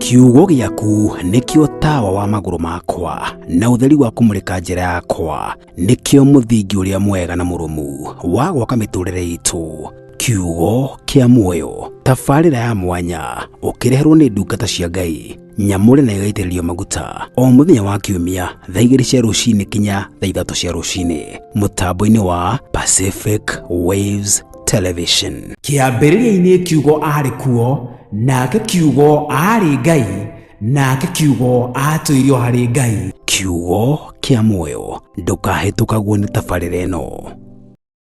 Kiugo gĩaku nĩkĩo tawa wa magũrũ makwa na ũtheri wa kũmũrĩka njĩra yakwa, nĩkĩo mũthingi ũrĩa mwega na mũrũmu wa gwaka mĩtũrĩre itũ. Kiugo kĩa muoyo, tabarĩra ya mwanya ũkĩreherwo nĩ ndungata cia Ngai nyamũre na ĩgaitĩrĩrio maguta o mũthenya wa kiumia thaa 2 cia rũcinĩ kinya thaa 3 cia rũcinĩ mũtambo-inĩ wa Pacific Waves Television. Kĩambĩrĩria-inĩ kiugo aarĩ kuo, nake kiugo aarĩ Ngai, nake kiugo aatũire o harĩ Ngai. Kiugo kĩa muoyo, ndũkahĩtũkagwo nĩ tabarĩra ĩno.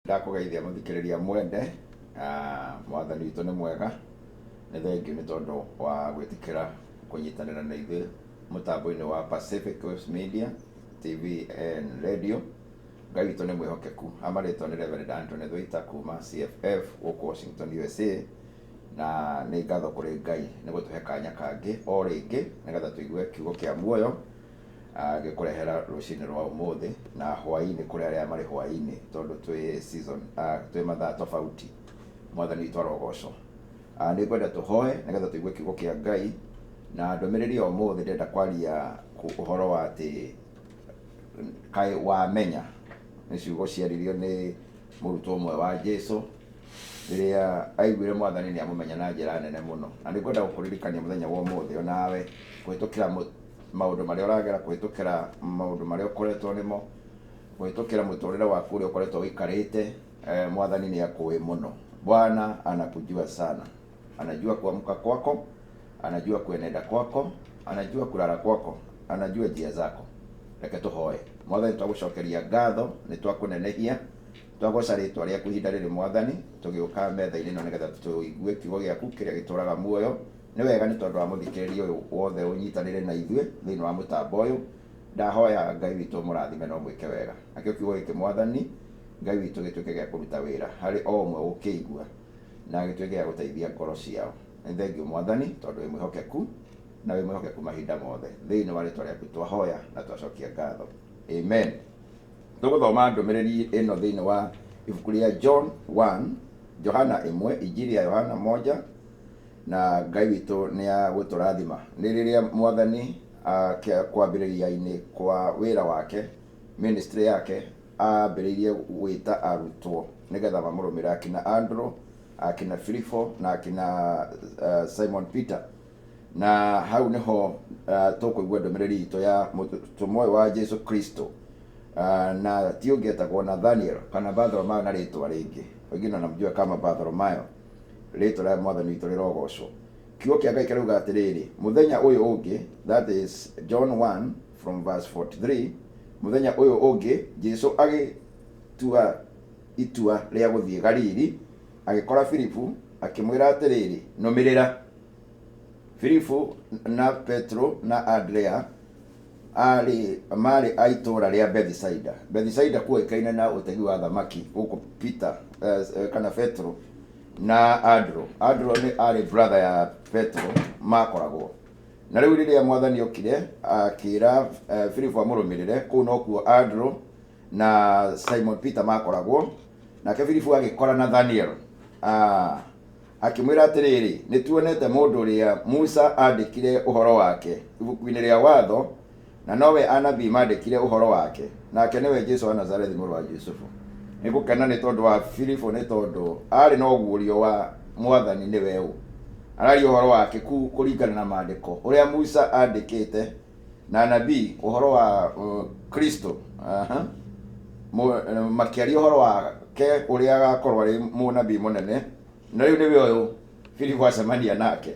Ndakũgeithia mũthikĩrĩria mwende, mwathani witũ nĩ mwega, nĩ thengiũ nĩ tondũ wa gwĩtĩkĩra kũnyitanĩra na ithuĩ mũtambo-inĩ wa Pacific Waves Media TV and Radio. Ngai witũ nĩ mwĩhokeku. Amarĩtwa nĩ Reverend Anthony Thwaita kuma CFF gũkũ Washington USA, na nĩ ngatho kũrĩ Ngai nĩ gũtũhe kanya kangĩ o rĩngĩ nĩgetha tũigue kiugo kĩa muoyo ngĩkũrehera rũcinĩ rwa ũmũthĩ na hwaĩ-inĩ kũrĩ arĩa marĩ hwaĩ-inĩ tondũ twĩ season twĩ mathaa tofauti. Mwathani witũ arogocwo. Nĩ ngwenda tũhoe nĩgetha tũigue kiugo kĩa Ngai na ndũmĩrĩri ya ũmũthĩ ndĩrenda kwaria ũhoro wa atĩ kaĩ wamenya nĩ ciugo ciaririo nĩ mũrutwo ũmwe wa Jesu rĩrĩa aiguire mwathani nĩ amũmenya na njĩra nene mũno. Na nĩ ngwenda gũkũririkania mũthenya wa ũmũthĩ onawe kũhĩtũkĩra maũndũ marĩa ũragera, kũhĩtũkĩra maũndũ marĩa ũkoretwo nĩmo, kũhĩtũkĩra mũtũrĩre waku ũrĩa ũkoretwo ũikarĩte, mwathani nĩ akũĩ mũno. Bwana anakujua sana. Anajua kuamka kwako, anajua kuenenda kwako, anajua kulala kwako, anajua njia zako. Reke tũhoe. Mwathani twagũcokeria ngatho, nĩ twakũnenehia, twagoca rĩtwa rĩaku ihinda rĩrĩ mwathani, tũgĩũka metha-inĩ ĩno nĩgetha tũigue kiugo gĩaku kĩrĩa gĩtũraga muoyo. Nĩ wega nĩ tondũ wa mũthikĩrĩria ũyũ wothe ũnyitanĩre na ithuĩ thĩinĩ wa mũtambo ũyũ, ndahoya Ngai witũ ũmũrathime na ũmwĩke wega. Nakĩo kiugo gĩkĩ Mwathani Ngai witũ gĩtuĩke gĩa kũruta wĩra harĩ o ũmwe ũgũkĩigua na gĩtuĩke gĩa gũteithia ngoro ciao. Nĩ thengiũ Mwathani tondũ wĩ mwĩhokeku na wĩ mwĩhokeku mahinda mothe. Thĩinĩ wa rĩtwa rĩaku twahoya na twacokia ngatho. Amen. Tũgũthoma ndũmĩrĩri ĩno thĩinĩ wa ibuku rĩa John 1, Johana 1, Injili ya Yohana moja, na Ngai witũ nĩ agũtũrathima. Nĩ rĩrĩa Mwathani kwambĩrĩria-inĩ kwa wĩra wake, ministry yake, ambĩrĩirie gwĩta arutwo nĩgetha mamũrũmĩrĩre, akina Andrew, akina Filipo na akina Simon Peter. Na hau nĩho tũkũigua ndũmĩrĩri itũ ya mũtũmwo ũyũ wa Jesu Kristo, na ti ũngĩ etagwo Nathaniel kana Bartholomayo na rĩtwa rĩngĩ, wengine wanamjua kama Bartholomayo. Rĩtwa rĩa Mwathani witũ rĩrogocwo. Kiugo kĩa Ngai kĩrauga atĩrĩrĩ, mũthenya ũyũ ũngĩ, that is John 1 from verse 43, mũthenya ũyũ ũngĩ Jesu agĩtua itua rĩa gũthiĩ Galili, agĩkora Filipu, akĩmwĩra atĩrĩrĩ, nũmĩrĩra. Filipu na Petro na Andrea arĩ marĩ a itũũra rĩa Bethisaida. Bethisaida kuoĩkaine na ũtegi wa thamaki gũkũ Peter kana Petro na Andrew. Andrew nĩ arĩ brother ya Petro makoragwo. Na rĩu rĩrĩa mwathani okire akĩra Filipu amũrũmĩrĩre, kũu nokuo Andrew na Simon Peter makoragwo. Nake Filipu agĩkora Nathaniel. Akĩmwĩra atĩrĩrĩ, nĩ tuonete mũndũ ũrĩa Musa aandĩkire ũhoro wake ibuku-inĩ rĩa Watho, na nowe anabii maandĩkire ũhoro wake, nake nĩwe Jesu wa Nazarethi mũrũ wa Jusufu. Nĩ ngũkena nĩ tondũ wa Filipu nĩ tondũ aarĩ na ũguũrio wa Mwathani nĩwe ũ. Araria ũhoro wake kũringana na maandĩko, ũrĩa Musa aandĩkĩte na anabii ũhoro wa Kristo. Aha. Makĩaria ũhoro wake ũrĩa agakorwo arĩ mũnabii mũnene, na rĩu nĩwe ũyũ Filipu acemania nake.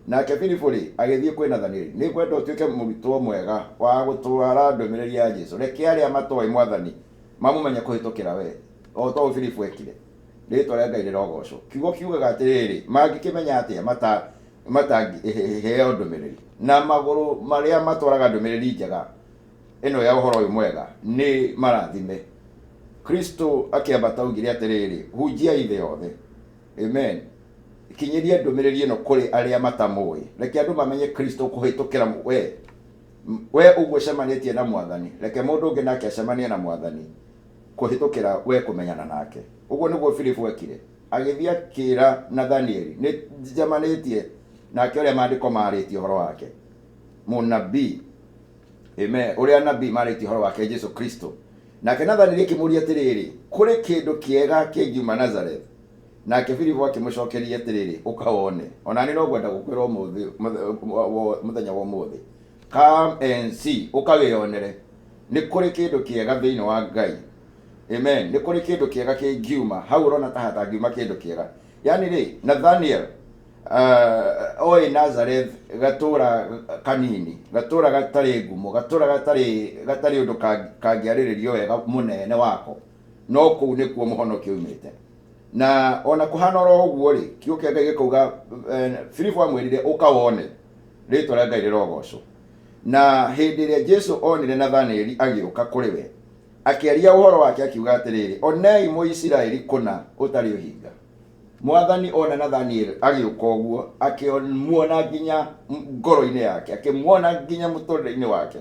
Nake Filipu rĩ, agĩthiĩ kwĩ Nathanieli. Nĩ ngwenda ũtuĩke mũrutwo mwega wa gũtwara ndũmĩrĩri ya Jesu. Reke arĩa matoĩ Mwathani mamũmenye kũhĩtũkĩra we, o ta ũũ Filipu ekire. Rĩtwa rĩa Ngai rĩrogocwo. Kiugo kiugaga atĩrĩrĩ, mangĩkĩmenya atĩa mata matangĩheo ndũmĩrĩri? Na magũrũ marĩa matwaraga ndũmĩrĩri njega ĩno ya ũhoro ũyũ mwega nĩ marathime. Kristo akĩambata augire atĩrĩrĩ, hunjiai thĩ yothe. Amen. Kinyĩria ndũmĩrĩri ĩno kũrĩ arĩa matamũĩ. Reke andũ mamenye Kristo kũhĩtũkĩra we. We ũguo ũcemanĩtie na Mwathani, reke mũndũ ũngĩ nake acemanie na Mwathani kũhĩtũkĩra we kũmenyana nake. Ũguo nĩguo Filipu ekire. Agĩthiĩ akĩra Nathanieli, nĩ njemanĩtie Nake ũrĩa maandĩko marĩtie ũhoro wake, mũnabii, amen, ũrĩa anabii marĩtie ũhoro wake, Jesu Kristo. Nake Nathanieli akĩmũũria atĩrĩrĩ, Kũrĩ kĩndũ kĩega kĩngiuma Nazareth? Nake Filipu akĩmũcokeria atĩrĩrĩ, Ũka wone. O na niĩ no ngwenda gũkwĩra ũmũthĩ, mũthenya wa ũmũthĩ, come and see, ũka wĩyonere. Nĩ kũrĩ kĩndũ kĩega thĩinĩ wa Ngai. Amen. Nĩ kũrĩ kĩndũ kĩega kĩngiuma hau ũrona ta hatangiuma kĩndũ kĩega. Yani rĩ, Nathaniel oĩ Nazareth gatũra kanini, gatũra gatarĩ ngumo, gatũra gatarĩ gatarĩ ũndũ kangĩarĩrĩrio wega mũnene wako, no kũu nĩkuo mũhonokio umĩte. Na ona kũhana oro ũguo rĩ, kiugo kĩa Ngai gĩkauga Filipu amwĩrire ũka wone, rĩtwa rĩa Ngai rĩrogocwo. Na hĩndĩ ĩrĩa Jesu onire Nathanieli agĩũka kũrĩ we, akĩaria ũhoro wake akiuga atĩrĩrĩ, Onei Mũisiraeli kũna ũtarĩ ũhinga. Mwathani ona Nathaniel agĩũka ũguo, akĩmuona nginya ngoro-inĩ yake, akĩmuona nginya mũtũrĩre-inĩ wake.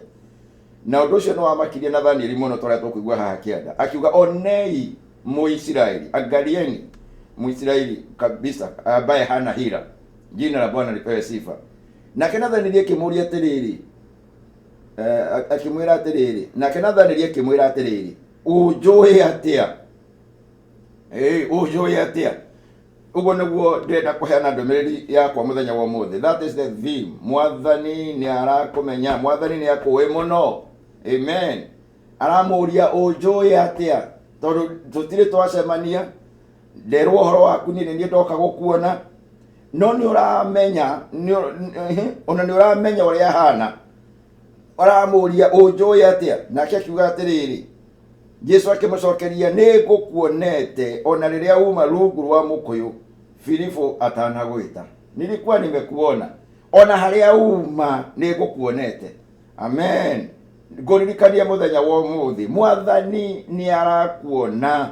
Na ũndũ ũcio nĩ wamakirie Nathanieli mũno ta ũrĩa tũkũigua haha kĩanda. Akiuga, Onei Mũisiraeli, angalieni Mũisiraeli kabisa ambaye hana hila. Jina la Bwana lipewe sifa. Nake Nathanieli akĩmũũria atĩrĩrĩ, akĩmwĩra atĩrĩrĩ, nake Nathanieli akĩmwĩra atĩrĩrĩ, ũnjũĩ atĩa? Ũnjũĩ atĩa? Ũguo nĩguo ndĩrenda kũheana ndũmĩrĩri yakwa mũthenya wa ũmũthĩ. That is the theme. Mwathani nĩ arakũmenya, Mwathani nĩ akũĩ mũno. Amen. Aramũria ũnjũĩ atĩa? Tondũ tũtirĩ twacemania, nderwo ũhoro waku niĩ nĩ niĩ ndoka gũkuona, no nĩ ũramenya, ona nĩ ũramenya ũrĩa hana. Aramũria ũnjũĩ atĩa? Nake akiuga atĩrĩrĩ, Jesu akĩmũcokeria, nĩ ngũkuonete ona rĩrĩa uma rungu rwa mũkũyũ Filipo atanagwĩta. Nilikuwa nimekuona ona harĩa uma nĩ ngũkuonete. Amen. Ngũririkania mũthenya wa ũmũthĩ, Mwathani nĩ arakuona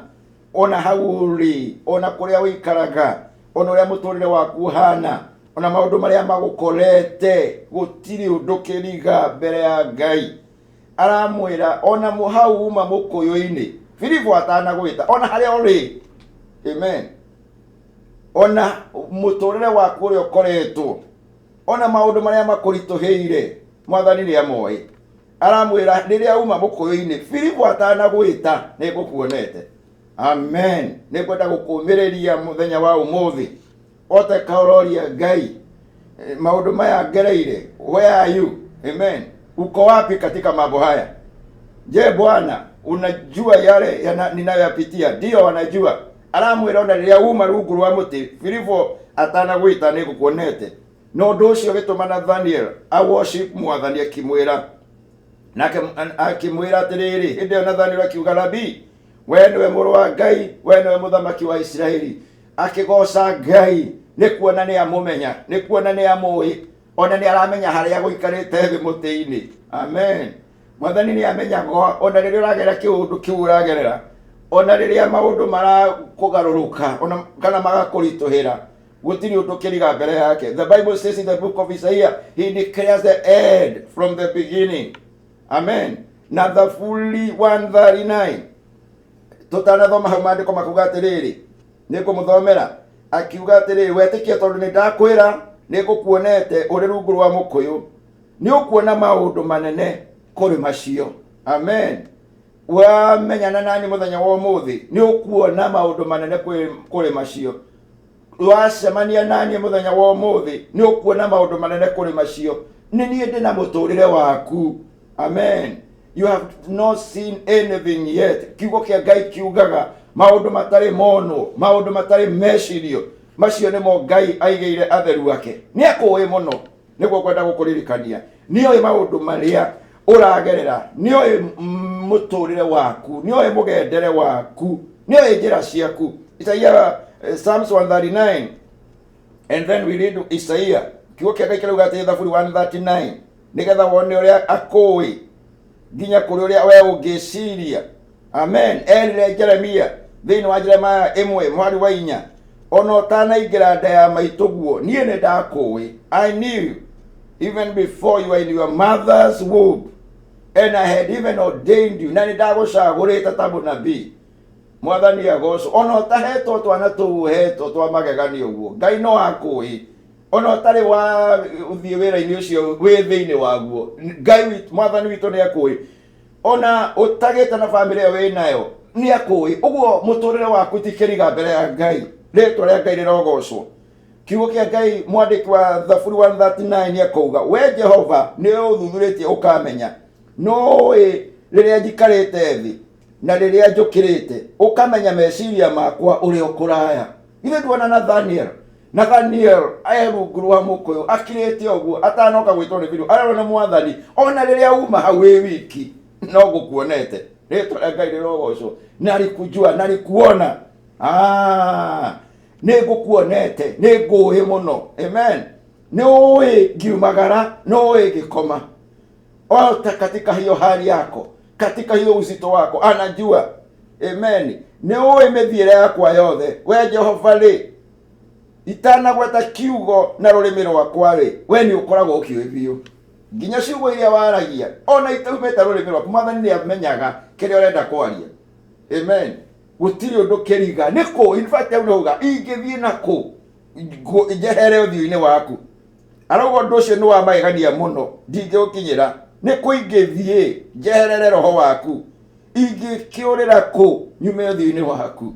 ona hau ũrĩ, ona kũrĩa ũikaraga, ona ũrĩa mũtũrĩre waku ũhana, ona maũndũ marĩa magũkorete, gũtirĩ ũndũ kĩriga mbere ya Ngai. Aramwĩra ona hau uma mũkũyũ-inĩ, Filipo atanagwĩta, ona harĩa ũrĩ. Amen. Ona mũtũrĩre waku ũrĩa ũkoretwo, ona maũndũ marĩa makũritũhĩire, Mwathani nĩ amoĩ. Aramwĩra rĩrĩa uma mũkũyũ-inĩ, Filipo atanagwĩta, nĩ ngũkuonete. Amen. Nĩ ngwenda gũkũmĩrĩria mũthenya wa ũmũthĩ. Ote kaũroria Ngai, maũndũ maya ngereire, where are you? Amen. Uko wapi katika mambo haya? Je, Bwana, unajua yale ninayoyapitia? Ndio wanajua. Aramwĩra ona rĩrĩa uma rungu rwa mũtĩ, Filipo atanagwĩta nĩ ngũkuonete. Na ũndũ ũcio ũgĩtũma Nathaniel a worship Mwathani akĩmwĩra, nake akĩmwĩra atĩrĩrĩ, hĩndĩ ĩyo Nathaniel akiuga, Rabii, we nĩwe mũrũ wa Ngai, we nĩwe mũthamaki wa Isiraeli. Akĩgoca Ngai nĩ kuona nĩ amũmenya, nĩ kuona nĩ amũĩ, ona nĩ aramenya harĩa gũikarĩte thĩ mũtĩ-inĩ. Amen. Mwathani nĩ amenyaga ona rĩrĩa ũragerera kĩũndũ kĩu ũragerera, ona rĩrĩa maũndũ marakũgarũrũka, ona kana magakũritũhĩra, gũtirĩ ũndũ kĩriga mbere yake. The Bible says in the book of Isaiah, he declares the end from the beginning. Amen. Na Thaburi 139 tũtanathoma hau maandĩko makuga atĩrĩrĩ, nĩ ngũmũthomera. Akiuga atĩrĩrĩ, wetĩkia tondũ nĩ ndakwĩra nĩ ngũkuonete ũrĩ rungu rwa mũkũyũ, nĩ ũkuona maũndũ manene kũrĩ macio. Amen. Wamenyana nani mũthenya wa ũmũthĩ, nĩ ũkuona maũndũ manene kũrĩ macio. Wacemania naniĩ mũthenya wa ũmũthĩ, nĩ ũkuona maũndũ manene kũrĩ macio. Nĩ niĩ ndĩ na mũtũrĩre waku. Amen. You have not seen anything yet. Kiugo kĩa Ngai kiugaga maũndũ matarĩ monwo, maũndũ matarĩ mecirio, macio nĩmo Ngai aigĩire atheru ake. Nĩ akũĩ mũno, nĩguo ngwenda gũkũririkania. Nĩ oĩ maũndũ marĩa ũragerera, nĩ oĩ mũtũrĩre waku, nĩ oĩ mũgendere waku, nĩ oĩ njĩra ciaku. Isaiah, Psalms 139, and then we read Isaiah. Kiugo kĩa Ngai kĩrauga atĩ Thaburi 139, nĩgetha wone ũrĩa akũĩ nginya kũrĩ ũrĩa we ũngĩciria. Amen. Erire Jeremia thĩinĩ wa Jeremia 1 mwari wa 4, ona ũtanaingĩra nda ya maitũguo niĩ nĩ ndakũĩ. I knew you even before you were in your mother's womb, and I had even ordained you, na nĩ ndagũcagũrĩte ta mũnabii. Mwathani agocwo. Ona ũtahetwo twana tũu ũhetwo twa magegania ũguo, Ngai no akũĩ. Ona ũtarĩ wa ũthiĩ wĩra-inĩ ũcio wĩ thĩinĩ waguo, Ngai witũ, Mwathani witũ nĩ akũĩ. Ona ũtagĩte na bamĩrĩ ĩyo wĩ nayo nĩ akũĩ. Ũguo mũtũrĩre waku ti kĩriga mbere ya Ngai. Rĩtwa rĩa Ngai rĩrogocwo. Kiugo kĩa Ngai, mwandĩki wa Thaburi 139 akauga, we Jehova nĩ ũthuthurĩtie ũkamenya, nũĩ rĩrĩa njikarĩte thĩ na rĩrĩa njũkĩrĩte, ũkamenya meciria makwa ũrĩ o kũraya. Ithe nduona Nathaniel? Nathaniel e rungu rwa mũkũyũ akirĩte ũguo atanoka gwĩtwo nĩ Filipu, arerwo nĩ Mwathani, ona rĩrĩa uma hau wĩ wiki no ngũkuonete. Rĩtwa rĩa Ngai rĩrogocwo. Nalikujua, nalikuona, nĩ ngũkuonete, nĩ ngũĩ mũno. Amen. Nĩ ũĩ ngiumagara, nĩ ũĩ ngĩkoma. Ota katika hiyo hali yako, katika hiyo uzito wako, anajua. Amen. Nĩ ũĩ mĩthiĩre yakwa yothe. We Jehova rĩ, itanagweta kiugo na rũrĩmĩ rwakwa rĩ, we nĩ ũkoragwo ũkĩũĩ biũ. Nginya ciugo iria waragia, ona itaumĩte rũrĩmĩ rwaku, Mwathani nĩ amenyaga kĩrĩa ũrenda kwaria. Amen. Gũtirĩ ũndũ kĩriga. Nĩ kũ? In fact, hau nĩhauga, ingĩthiĩ na kũ? Njehere ũthiũ-inĩ waku. Arauga ũndũ ũcio nĩ wa magegania mũno, ndingĩũkinyĩra. Nĩ kũ ingĩthiĩ njeherere roho waku? Ingĩkĩũrĩra kũ nyume ũthiũ-inĩ waku?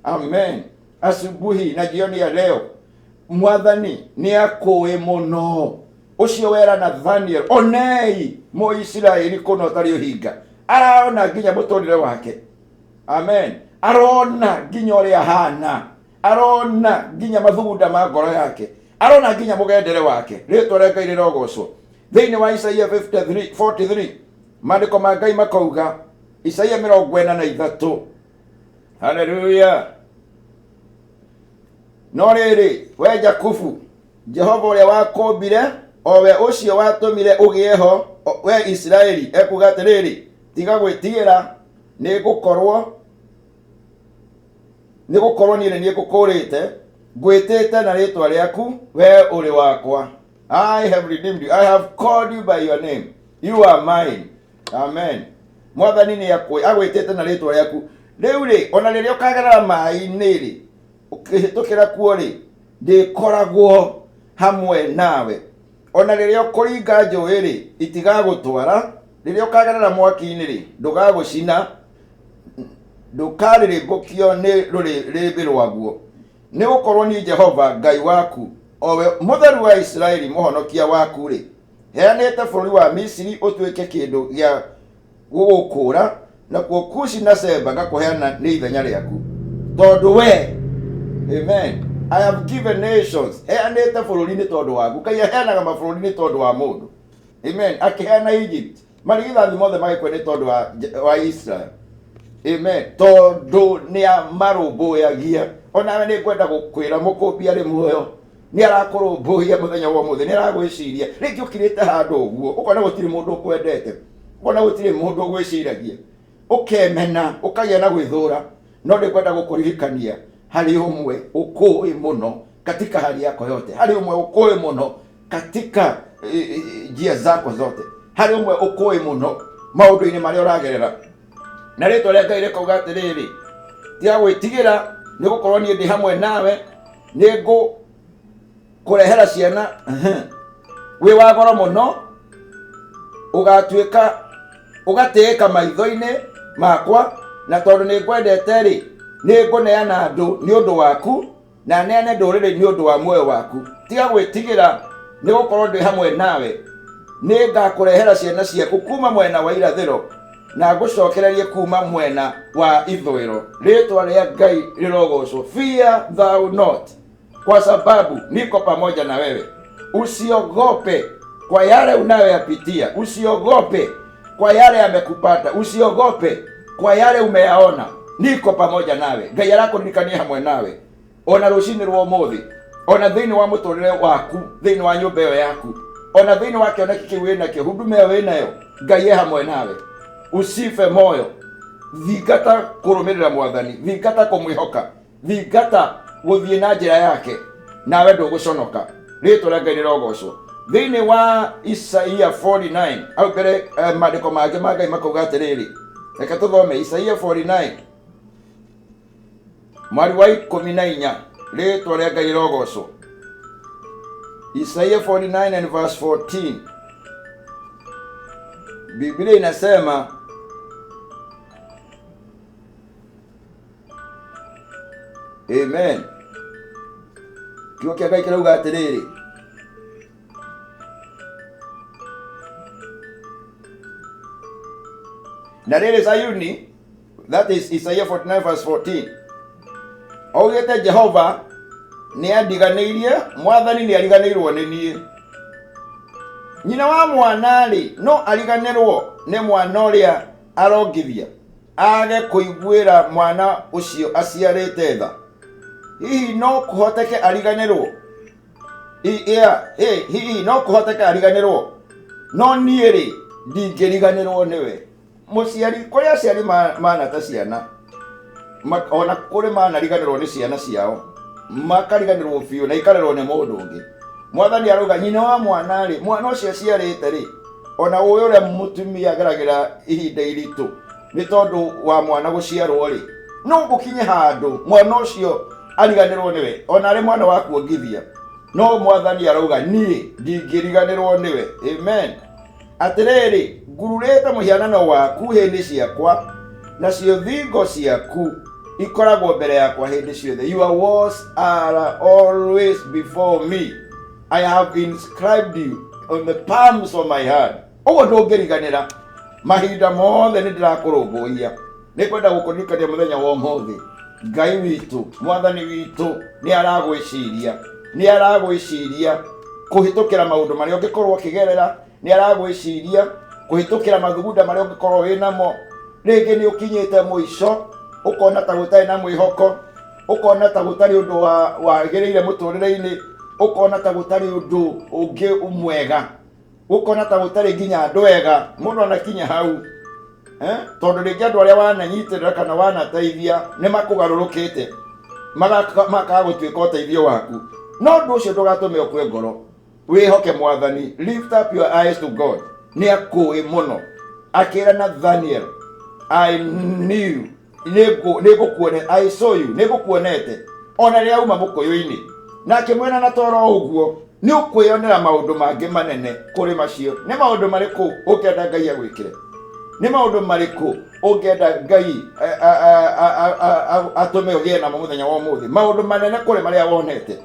Amen. Asubuhi na jioni ya leo, Mwathani nĩ akũĩ mũno. Ũcio wera Nathaniel, onei Mũisiraeli kũna ũtarĩ ũhinga. Arona nginya mũtũrĩre wake. Amen. Arona nginya ũrĩa ahana, arona nginya mathugunda ma ngoro yake, arona nginya mũgendere wake. Rĩtwa rĩa Ngai rĩrogocwo. Thĩinĩ wa Isaia 53, 43 maandĩko ma Ngai makauga, Isaia 43, haleluya. No rĩrĩ, we Jakubu, Jehova ũrĩa wakũmbire, o we ũcio watũmire ũgĩe ho, we Isiraeli, ekuga atĩrĩrĩ, tiga gwĩtigĩra, nĩ gũkorwo niĩ nĩ niĩ ngũkũũrĩte, ngwĩtĩte na rĩtwa rĩaku, we ũrĩ wakwa. I have redeemed you. I have called you by your name. You are mine. Amen. Mwathani nĩ agwĩtĩte na rĩtwa rĩaku. Rĩu rĩ, ona rĩrĩa ũkagerera maĩ-inĩ rĩ, ũkĩhĩtũkĩra kuo rĩ, ndĩkoragwo hamwe nawe. Ona rĩrĩa ũkũringa njũĩ rĩ, itigagũtwara. Rĩrĩa ũkagerera mwaki-inĩ rĩ, ndũgagũcina, ndũkarĩrĩmbũkio nĩ rũrĩrĩmbĩ rwaguo. Nĩ gũkorwo niĩ Jehova Ngai waku, o we Mũtheru wa Isiraeli, Mũhonokia waku rĩ, heanĩte bũrũri wa Misiri ũtuĩke kĩndũ gĩa gũgũkũũra, nakuo Kushi na Seba ngakũheana nĩ ithenya rĩaku. Tondũ we, amen, I have given nations, heanĩte bũrũri nĩ tondũ waku. Ngai aheanaga mabũrũri nĩ tondũ wa mũndũ. Amen. Akĩheana Egypt, marigithathi mothe magĩkua nĩ tondũ wa Israel. Amen. Tondũ nĩ amarũmbũyagia. Onawe nĩ ngwenda gũkwĩra mũkũmbi arĩ muoyo, nĩ arakũrũmbũiya mũthenya wa ũmũthĩ, nĩ aragwĩciria. Rĩngĩ ũkirĩte handũ ũguo, ũkona gũtirĩ mũndũ ũkwendete, ũkona gũtirĩ mũndũ ũgwĩciragia, ũkemena, ũkagĩa na gwĩthũra. No nĩ ngwenda gũkũririkania harĩ ũmwe ũkũĩ mũno katika hali yako yote, harĩ ũmwe ũkũĩ mũno katika njia zako zote, harĩ ũmwe ũkũĩ mũno maũndũ-inĩ marĩa ũragerera. Na rĩtwa rĩa Ngai rĩkauga atĩrĩrĩ, tiga gwĩtigĩra, nĩ gũkorwo niĩ ndĩ hamwe nawe, nĩ ngũkũrehera ciana wĩ wa goro mũno, ũgatuĩka ũgatĩĩka maitho-inĩ makwa, na tondũ nĩ ngwendete rĩ, nĩ ngũneana andũ nĩ ũndũ waku, na neane ndũrĩrĩ nĩ ũndũ wa muoyo waku. Tiga gwĩtigĩra, nĩ gũkorwo ndĩ hamwe nawe. Nĩ ngakũrehera ciana ciaku kuma mwena wa irathĩro, na ngũcokererie kuma mwena wa ithũĩro. Rĩtwa rĩa Ngai rĩrogocwo. Fear thou not, kwa sababu niko pamoja na wewe. Usiogope kwa yale unayoyapitia, usiogope kwa yale yamekupata, usiogope kwa yale umeyaona, niko pamoja nawe. Ngai arakũririkania hamwe nawe ona rũcinĩ rwa ũmũthĩ, ona thĩinĩ wa mũtũrĩre waku, thĩinĩ wa nyũmba ĩyo yaku, ona thĩinĩ wa kĩoneki kĩu wĩnakĩo, huduma ĩyo wĩnayo, Ngai e hamwe nawe. Usife moyo, thingata kũrũmĩrĩra Mwathani, thingata kũmwĩhoka, thingata gũthiĩ na njĩra yake, nawe ndũgũconoka. Rĩtwa rĩa Ngai rĩrogocwo. Thĩinĩ wa Isaia 49 hau mbere, maandĩko mangĩ ma Ngai makauga atĩrĩrĩ, reke tũthome Isaia 49 mwari wa 14. Rĩtwa rĩa Ngai rĩrogocwo. Isaia 49 and verse 14. Biblia inasema amen. Kiugo kĩa Ngai kĩrauga atĩrĩrĩ, na rĩrĩ Zayuni, that is Isaiah 49 verse 14, augĩte Jehova nĩ andiganĩirie, Mwathani nĩ ariganĩirwo nĩ niĩ. Nyina wa mwana-rĩ, no ariganĩrwo nĩ mwana ũrĩa arongithia, age kũiguĩra mwana ũcio aciarĩte tha? Hihi no kũhoteke ariganĩrwo? Yeah, hey, hihi no kũhoteke ariganĩrwo? No niĩ-rĩ, ndingĩriganĩrwo nĩwe. Mũciari, kũrĩ aciari manate ciana, ona kũrĩ manariganĩrwo nĩ ciana ciao, makariganĩrwo biũ na ikarerwo nĩ mũndũ ũngĩ. Mwathani arauga nyina wa mwana-rĩ, mwana ũcio aciarĩte-rĩ, ona ũĩ ũrĩa mũtumia ageragĩra ihinda iritũ nĩ tondũ wa mwana gũciarwo-rĩ, no gũkinye handũ mwana ũcio ariganĩrwo nĩwe, ona arĩ mwana wa kuongithia. No Mwathani arauga niĩ ndingĩriganĩrwo nĩwe. Amen. Atĩrĩrĩ, ngururĩte mũhianano waku hĩndĩ ciakwa, nacio thingo ciaku ikoragwo mbere yakwa hĩndĩ ciothe. Your walls are always before me. I have inscribed you on the palms of my hand. Ũguo ndũngĩriganĩra mahinda mothe nĩ ndĩrakũrũmbũiya. Nĩ kwenda gũkũririkania mũthenya wa ũmũthĩ, Ngai witũ, Mwathani witũ nĩ aragwĩciria, nĩ aragwĩciria kũhĩtũkĩra maũndũ marĩa ũngĩkorwo ũkĩgerera, nĩ aragwĩciria kũhĩtũkĩra mathugunda marĩa ũngĩkorwo wĩ namo. Rĩngĩ nĩ ũkinyĩte mũico, ũkona ta gũtarĩ na mwĩhoko, ũkona ta gũtarĩ ũndũ wagĩrĩire mũtũrĩre-inĩ, ũkona ta gũtarĩ ũndũ ũngĩ mwega, ũkona ta gũtarĩ nginya andũ ega, mũndũ anakinya hau eh? Tondũ rĩngĩ andũ arĩa wananyitĩrĩra kana wanateithia nĩ makũgarũrũkĩte makaga gũtuĩka ũteithio waku. No ũndũ ũcio ndũgatũme ũkue ngoro, wĩhoke Mwathani. Lift up your eyes to God. Nĩ akũĩ mũno. Akĩra Nathaniel, I knew, nĩngũkuone, I saw you, nĩngũkuonete ona rĩrĩa uma mũkũyũ-inĩ. Na akĩmwĩra na toro ũguo nĩ ũkwĩyonera maũndũ mangĩ manene kũrĩ macio. Nĩ maũndũ marĩkũ ũngĩenda Ngai agwĩkĩre? Nĩ maũndũ marĩkũ ũngĩenda Ngai atũme ũgĩe namo mũthenya wa ũmũthĩ? Maũndũ manene kũrĩ marĩa wonete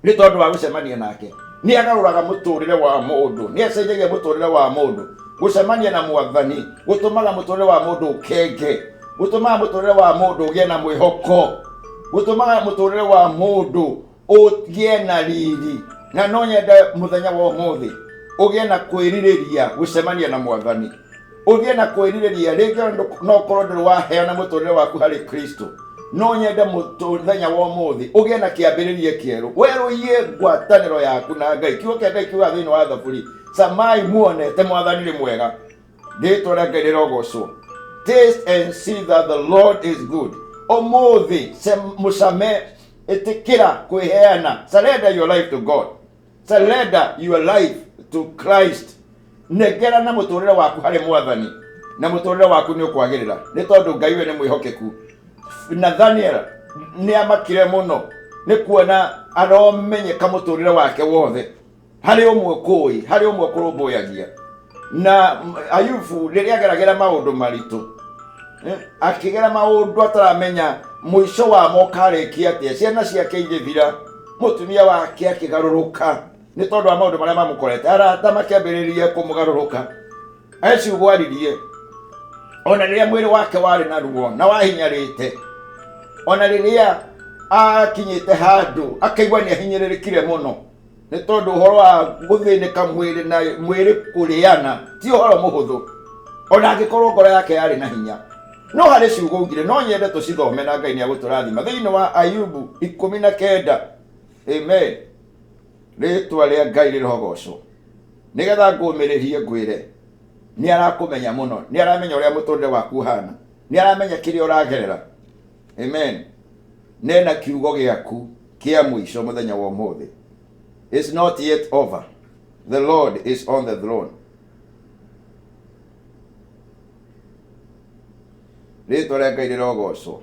nĩ tondũ wa gũcemania nake. Nĩ agarũraga mũtũrĩre wa mũndũ, nĩ acenjagia mũtũrĩre wa mũndũ. Gũcemania na Mwathani gũtũmaga mũtũrĩre wa mũndũ ũkenge, gũtũmaga mũtũrĩre wa mũndũ ũgĩe na mwĩhoko, gũtũmaga mũtũrĩre wa mũndũ ũgĩe na riri. Na no nyende mũthenya wa ũmũthĩ ũgĩe na kwĩrirĩria gũcemania na Mwathani, ũgĩe na kwĩrirĩria rĩngĩ ona no ũkorwo ndũrĩ waheana mũtũrĩre waku harĩ Kristo. No nyende mũthenya wa ũmũthĩ ũgĩe na kĩambĩrĩria kĩerũ, werũhie ngwatanĩro yaku na Ngai. Kiugo kĩa Ngai kiugaga thĩinĩ wa Thaburi, camai muone te Mwathani nĩ mwega. Rĩtwa rĩa Ngai rĩrogocwo. Taste and see that the Lord is good. Ũmũthĩ mũcame, ĩtĩkĩra kwĩheana. Surrender your life to God. Surrender your life to Christ. Nengera na mũtũrĩre waku harĩ Mwathani, na mũtũrĩre waku nĩ ũkwagĩrĩra, nĩ tondũ Ngai we nĩ mwĩhokeku. Nathaniel nĩ amakire mũno nĩ kuona aromenyeka mũtũrĩre wake wothe harĩ ũmwe kũĩ, harĩ ũmwe kũrũmbũyagia. Na Ayubu rĩrĩa ageragĩra maũndũ maritũ, akĩgera maũndũ ataramenya mũico wamo ũkarĩkia atĩa, ciana ciake igĩthira, mũtumia wake akĩgarũrũka nĩ tondũ wa maũndũ marĩa mamũkorete, arata makĩambĩrĩria kũmũgarũrũka. He ciugo aririe ona rĩrĩa mwĩrĩ wake warĩ na ruo na wahinyarĩte, ona rĩrĩa akinyĩte handũ akaigua nĩ ahinyĩrĩrĩkire mũno, nĩ tondũ ũhoro wa gũthĩnĩka mwĩrĩ na mwĩrĩ kũrĩana ti ũhoro mũhũthũ, ona angĩkorwo ngoro yake yarĩ na hinya. No harĩ ciugo ugire no nyende tũcithome na Ngai nĩ agũtũrathima thĩinĩ wa Ayubu 19. Amen. Rĩtwa rĩa Ngai rĩrogocwo. Nĩgetha ngũmĩrĩrie ngwĩre, nĩ arakũmenya mũno, nĩ aramenya ũrĩa mũtũrĩre waku ũhana, nĩ aramenya kĩrĩa ũragerera. Amen. Nena kiugo gĩaku kĩa mũico mũthenya wa ũmũthĩ. It's not yet over. The Lord is on the throne. Rĩtwa rĩa Ngai rĩrogocwo.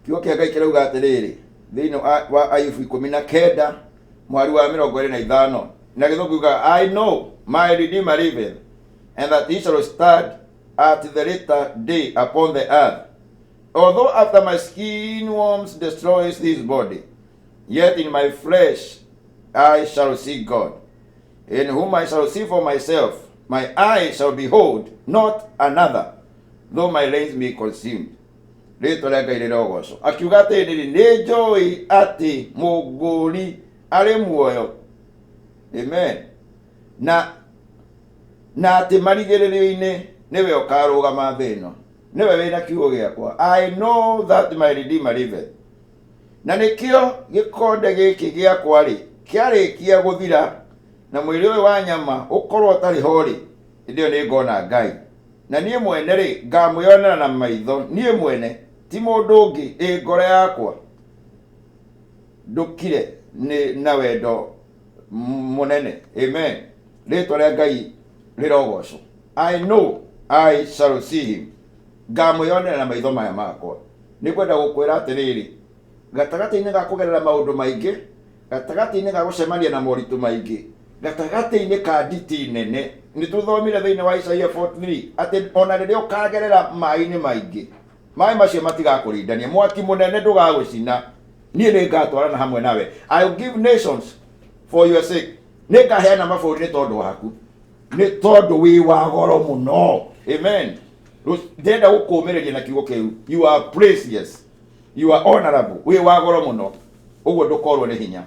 Kiugo kĩa Ngai kĩrauga atĩrĩrĩ thĩinĩ wa Ayubu 19. Mũhari wa 25 na Gĩthũngũ kiugaga, I know my redeemer liveth, and that he shall stand at the latter day upon the earth. Although after my skin worms destroys this body, yet in my flesh I shall see God, in whom I shall see for myself. My eyes shall behold, not another, though my reins be consumed. Rĩtwa rĩa Ngai rĩrogocwo. Akiuga atĩrĩrĩ, nĩ njũĩ atĩ mũngũri arĩ muoyo. Amen. Na na atĩ marigĩrĩrio-inĩ nĩwe ũkarũgama thĩ ĩno. Nĩwe wĩna kiugo gĩakwa. I know that my Redeemer liveth. Na nĩkĩo gĩkonde gĩkĩ gĩakwa-rĩ, kĩarĩkia gũthira, na mwĩrĩ ũyũ wa nyama ũkorwo ũtarĩ ho-rĩ, hĩndĩ ĩyo nĩngona Ngai. Na niĩ mwene-rĩ, ngamwĩonera na maitho, niĩ mwene, ti mũndũ ũngĩ, ĩ ngoro yakwa ndũkire nĩ na wendo mũnene. Amen. Rĩtwa rĩa Ngai rĩrogocwo. I know I shall see him. Ngamwĩonera na maitho maya makwa. Nĩ ngwenda gũkwĩra atĩrĩrĩ, gatagatĩ-inĩ ga kũgerera maũndũ maingĩ, gatagatĩ-inĩ ga gũcemania na moritũ maingĩ, gatagatĩ-inĩ ka nditi nene, nĩ tũthomire thĩinĩ wa Isaia 43 atĩ ona rĩrĩa ũkagerera maĩ-inĩ maingĩ, maĩ macio matigakũrindania, mwaki mũnene ndũgagũcina, niĩ nĩ ngatwarana hamwe nawe. I will give nations for your sake. Nĩ ngaheana mabũrũri nĩ tondũ waku, nĩ tondũ wĩ wa goro mũno. Amen. Ndĩrenda gũkũmĩrĩria na kiugo kĩu, you are precious, you are honorable, wĩ wa goro mũno, ũguo ndũkorwo nĩ hinya.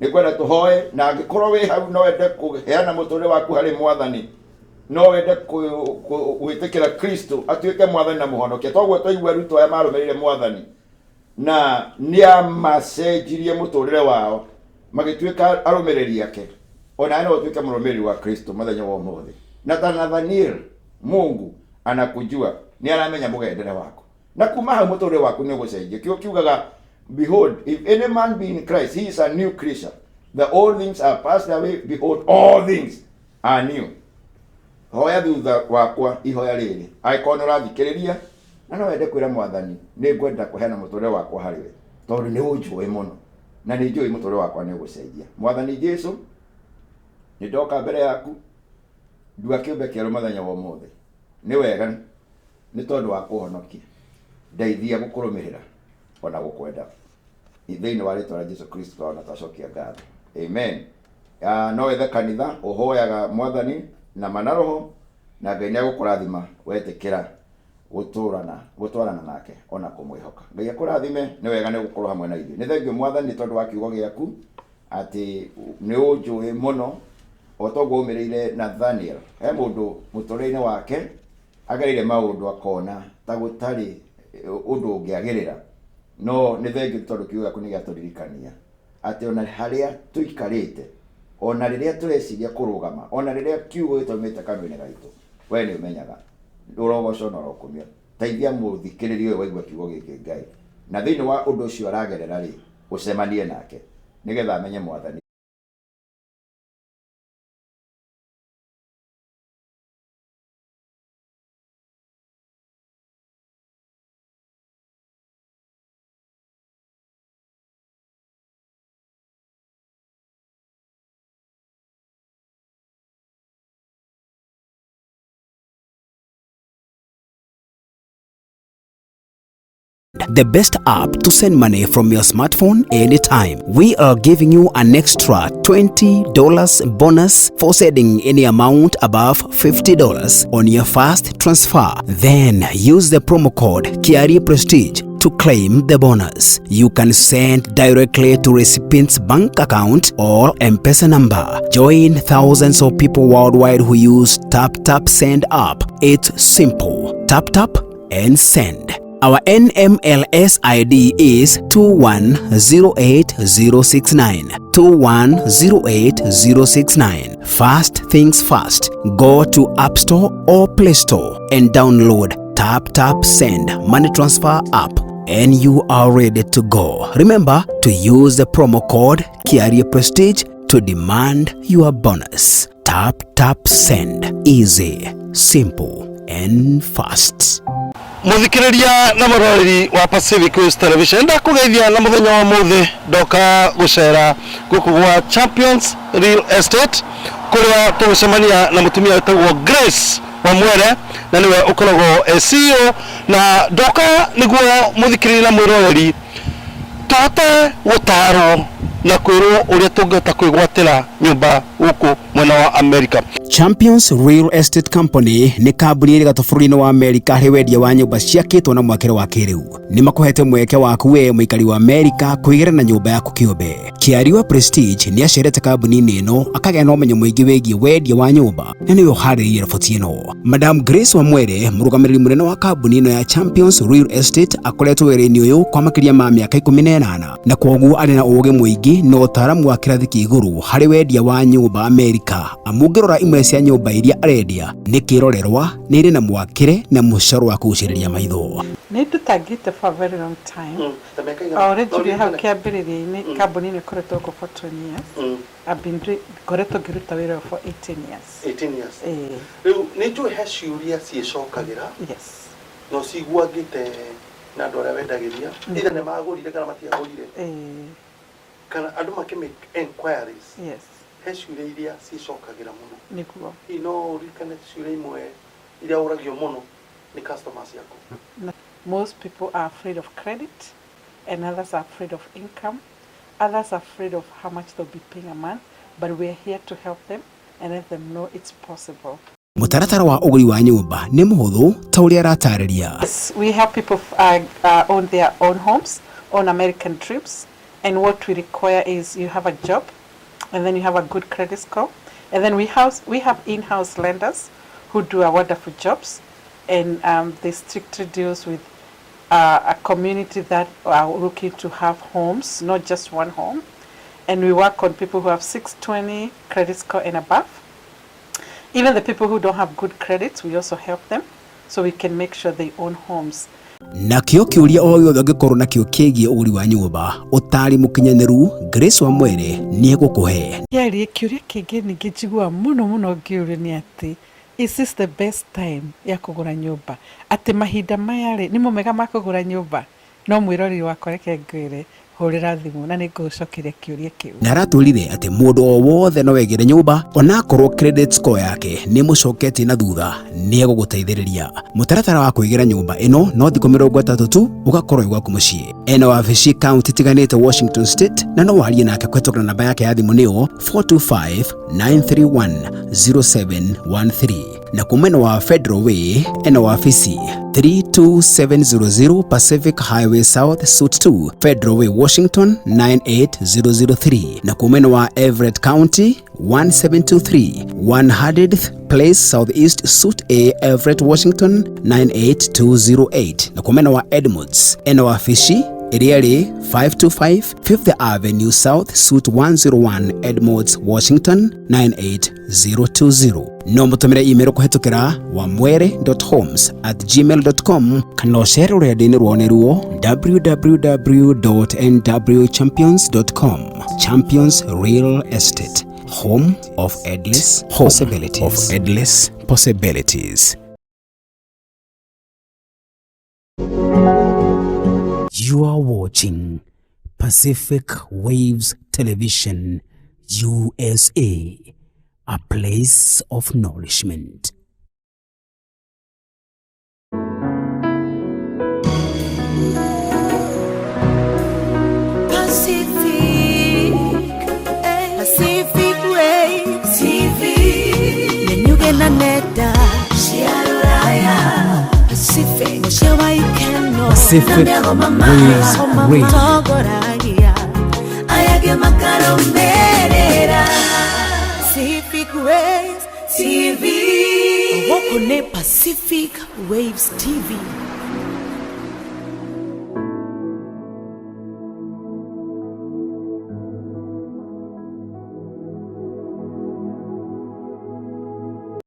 Nĩ ngwenda tũhoe, na angĩkorwo wĩ hau no wende kũheana mũtũrĩre waku harĩ Mwathani, no wende gwĩtĩkĩra Kristo atuĩke Mwathani na Mũhonokia, toguo twaigua arutwo aya marũmĩrĩire Mwathani na nĩamacenjirie mũtũrĩre wao magĩtuĩka arũmĩrĩri ake. Ona no ũtuĩke mũrũmĩrĩri wa Kristo mũthenya wa ũmũthĩ. Na ta Nathaniel, Mungu anakujua, nĩ aramenya mũgendere waku, na kuma hau mũtũrĩre waku nĩ ũgũcenjia. Kĩo kiugaga, behold, if any man be in Christ, he is a new creature, the old things are passed away, behold, all things are new. Hoya thutha wakwa ihoya rĩrĩ, angĩkorwo nĩ ũrathikĩrĩria na no wende kwĩra Mwathani, nĩ ngwenda kũheana mũtũrĩre wakwa harĩ we, tondũ nĩ ũnjũĩ mũno na nĩ njũĩ mũtũrĩre wakwa nĩ ũgũcenjia. Mwathani Jesu, nĩ ndoka mbere yaku, ndua kĩũmbe kĩerũ mũthenya wa ũmũthĩ. Nĩ wega nĩ tondũ wa kũhonokia, ndeithia gũkũrũmĩrĩra ona gũkwenda, thĩinĩ wa rĩtwa rĩa Jesu Kristo twana twacokia ngatho. Amen. No wethe kanitha ũhoyaga Mwathani na ma na roho, na Ngai nĩ agũkũrathima wetĩkĩra gũtũrana gũtwarana nake ona kũmwĩhoka. Ngai akũrathime. Nĩ wega nĩ gũkorwo hamwe na ithuĩ. Nĩ thengio Mwathani nĩ tondũ wa kiugo gĩaku, atĩ nĩ ũnjũĩ mũno o toguo ũmĩrĩire Nathaniel. He mũndũ mũtũrĩre-inĩ wake agereire maũndũ akona ta gũtarĩ ũndũ ũngĩagĩrĩra, no nĩ thengio tondũ kiugo gĩaku nĩ gĩatũririkania atĩ ona harĩa tũikarĩte, ona rĩrĩa tũreciria kũrũgama, ona rĩrĩa kiugo gĩtaumĩte kanua-inĩ gaitũ, we nĩ ũmenyaga. Ũrogocwo na ũrokumio. Teithia mũthikĩrĩria ũyũ waigua kiugo gĩkĩ, Ngai, na thĩinĩ wa ũndũ ũcio aragerera rĩ, ũcemanie nake nĩgetha amenye Mwathani. The best app to send money from your smartphone anytime. We are giving you an extra $20 bonus for sending any amount above $50 on your first transfer. Then use the promo code Kiarie Prestige to claim the bonus. You can send directly to recipient's bank account or M-Pesa number. Join thousands of people worldwide who use Tap Tap Send app. It's simple. Tap tap and send. Our NMLS ID is 2108069. 2108069. First things first, go to App Store or Play Store and download Tap Tap Send Money Transfer app, and you are ready to go. Remember to use the promo code Kiarie Prestige to demand your bonus. Tap Tap Send. Easy, simple, and fast. Muthikiriria na muroreri wa Pacific Waves Television, ndakugeithia na muthenya wa muthi ndoka gucera guku gwa Champions Real Estate kuria tugucemania na mutumia wetagwo Grace Wamwere, na niwe ukoragwo e CEO, na ndoka niguo muthikiriria na mwiroreri tũhote gũtarwo na kwĩrwo ũrĩa tũngĩhota kwĩgwatĩra nyũmba gũkũ mwena wa America. Champions Real Estate Company nĩ kambuni ĩrĩ gatũ bũrũri-inĩ wa Amerika harĩ wendia wa nyũmba ciakĩtwo na mwakĩre wa kĩrĩu. Nĩ makũhete mweke waku we mũikari wa Amerika kwĩgĩra na nyũmba yaku kĩũmbe. Kĩari wa Prestige nĩ acerete kambuni-inĩ ĩno akagĩa na ũmenyo mũingĩ wĩgiĩ wendia wa nyũmba na nĩwe ũharĩrĩirie riboti ĩno. Madam Grace Wamwere, mũrũgamĩrĩri mũnene wa kambuni ĩno ya Champions Real Estate, akoretwo wĩra-inĩ ũyũ kwa makĩria ma mĩaka 18 na kwoguo arĩ na ũũgĩ mũingĩ na ũtaaramu wa kĩrathi kĩa igũrũ harĩ wendia wa nyũmba Amerika. Amu ũngĩrora imwe cia nyũmba iria arendia nĩ kĩrorerwa, nĩ irĩ na mwakĩre na mũcoro wa kũgucĩrĩria maitho. Nĩ ndutangĩte for a very long time. Already hau kĩambĩrĩria-inĩ, kambuni ĩno ĩkoretwo gũkũ for 20 years. I've been doing, ngoretwo ngĩruta wĩra ũyũ for 18 years. 18 years. Ĩĩ. Rĩu nĩ njũĩ he ciũria ciĩcokagĩra na ũciguangĩte na andũ arĩa wendagĩria, either nĩ magũrire kana matiagũrire, kana andũ makĩ make enquiries, he ciũria iria ciĩcokagĩra mũno. Hihi no ũririkane ciũria imwe iria ũragio mũno nĩ customers ciaku? Most people are afraid of credit, and others are afraid of income. Others are afraid of how much they'll be paying a month, but we're here to help them and let them know it's possible. Mũtaratara wa ũgũri wa nyũmba nĩ mũhũthũ ta ũrĩa aratarĩria. Yes, we help people own their own homes, own American dreams, and what we require is you have a job, and then you have a good credit score, and then we have in-house lenders who do a wonderful jobs, and they strictly deals with a community that are looking to have homes, not just one home, and we work on people who have 620 credit score and above. Even the people who don't have good credits, we also help them so we can make sure they own homes. Nakĩo kĩũria o gĩothe ũngĩkorwo nakĩo kĩgiĩ ũgũri wa nyũmba, ũtaari mũkinyanĩru Grace Wamwere nĩ egũkũhe. Kĩarie kĩũria kĩngĩ ningĩ njiguaga mũno mũno ngĩũrio nĩ atĩ, is this the best time ya kũgũra nyũmba? Atĩ mahinda maya rĩ, nĩmo mega ma kũgũra nyũmba? No mwĩroreri wakwa, reke ngwĩre, hũrĩra thimũ na nĩ ngũgũcokeria kĩũria kĩu. Na aratwĩrire atĩ mũndũ o wothe no egĩre nyũmba onakorwo credit score yake nĩ mũcoketie na thutha, nĩ egũgũteithĩrĩria. Mũtaratara wa kwĩgĩra nyũmba ĩno no thikũ 30 tu ũgakorwo wĩ gwaku mũciĩ. Ena wabici kaunti itiganĩte Washington State, na no warie nake kũhetũkĩra namba yake ya thimũ, nĩyo 425 931 0713, na kwa mwena wa Federal Way ena wabici 32700 Pacific Highway South, Suite 2, Federal Way, Washington 98003, na kwa mwena wa Everett County 1723 100th Place Southeast, Suite A, Everett, Washington 98208, na kwa mwena wa Edmonds ena wabici ĩrĩa ĩrĩ 525 Fifth Avenue South, Suite 101, Edmonds, Washington 98020. No mũtũmĩre email kũhetũkĩra wamwere.homes@gmail.com kana ũcere rũrenda-inĩ rwao nĩruo www.nwchampions.com. Champions Real Estate, home of endless possibilities. Of endless possibilities. You are watching Pacific Waves Television USA, a place of nourishment. Pacific, Pacific Waves TV. Nenyuge na nenda cia rũraya, Pacific mũciĩ wa ikeno. Pacific Waves Radio. Matongoragia aya makarũmĩrĩra Pacific Waves TV. Gũkũ nĩ Pacific Waves TV.